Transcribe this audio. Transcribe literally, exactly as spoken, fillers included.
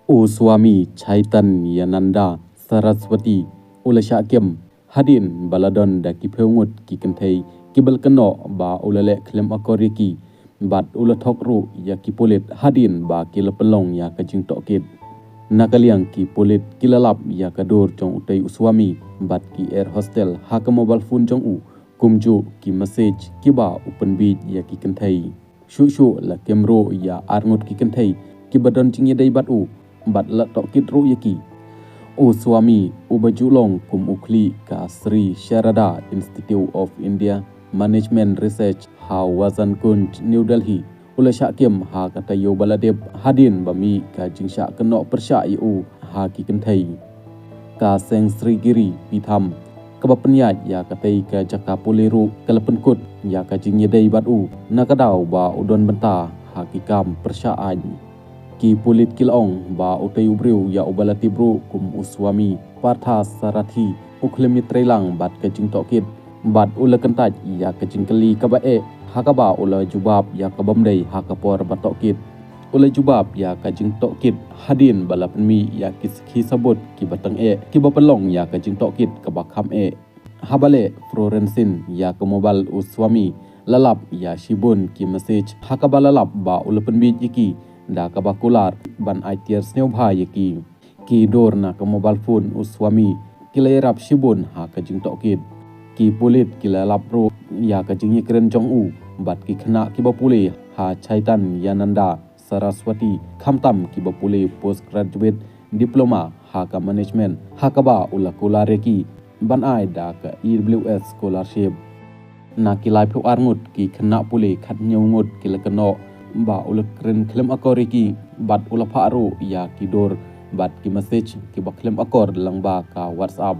U Swami Chaitanyananda Saraswati u la shah kem hadien ba la don da ki phew ngut ki kynthei kiba la kynnoh ba u la leh khlem akor ïa ki, bad u la thok ruh ïa ki pulit hadien ba ki la pynlong ïa ka jingtohkit. Na ka liang ki pulit ki la lap ïa ka dur jong utei u Swami bad ki air hostel ha ka mobile phone jong u, kumjuh ki message kiba u pynbiej ïa ki kynthei. Shuh shuh la kem ruh ïa ar ngut ki kynthei kiba don jingïadei bad u, bad la tohkit ruh ïa ki. U Swami uba ju long kum u khlieh ka Sri Sharada Institute of India Management Research ha Wasan Kunj, New Delhi, u la shah kem ha ka taïew ba la dep hadien ba mih ka jingshah kynnoh pyrshah ïa u ha ki kynthei. Ka seng Srigiri Pitham kaba pynïaid ïa katei ka jaka pule ruh ka la pynkut ïa ka jingïadei bad u na ka daw ba u don bynta ha ki kam pyrshah aiñ. Ki pulit ki la ong ba utei u briew ïa uba la tip ruh kum u Swami Partha Sarathi u khlem ïatreilang bad ka jingtohkit, bad u la kyntait ïa ka jingkylli kaba eh, ha kaba u la jubab ïa ka bym dei ha ka por ba tohkit. U la jubab ïa ka jingtohkit hadien ba la pynmih ïa ki sakhi sabut kiba tang eh kiba pynlong ïa ka jingtohkit kaba kham eh. Haba leh forensic ïa ka mobile u Swami, la lap ïa shibun ki message ha kaba la lap ba u la pynbiej ïa ki da kaba kular ban ai tiar sngewbha ïa ki. Ki dur na ka mobile phone u Swami ki la ïarap shibun ha ka jingtohkit. Ki pulit ki la lap ruh ïa ka jingïakren jong u bad ki khynnah kiba pule ha Chaitanyananda Saraswati, khamtam kiba pule postgraduate diploma ha ka management ha kaba u la kular ïa ki ban ai da ka E W S scholarship. Na ki laiphew ar ngut ki khynnah pule, khathynñiew ngut ki la kynnoh ba u la kren khlem akor ïa ki bad u la phah ruh ïa ki dur bad ki message kiba khlem akor lyngba ka WhatsApp.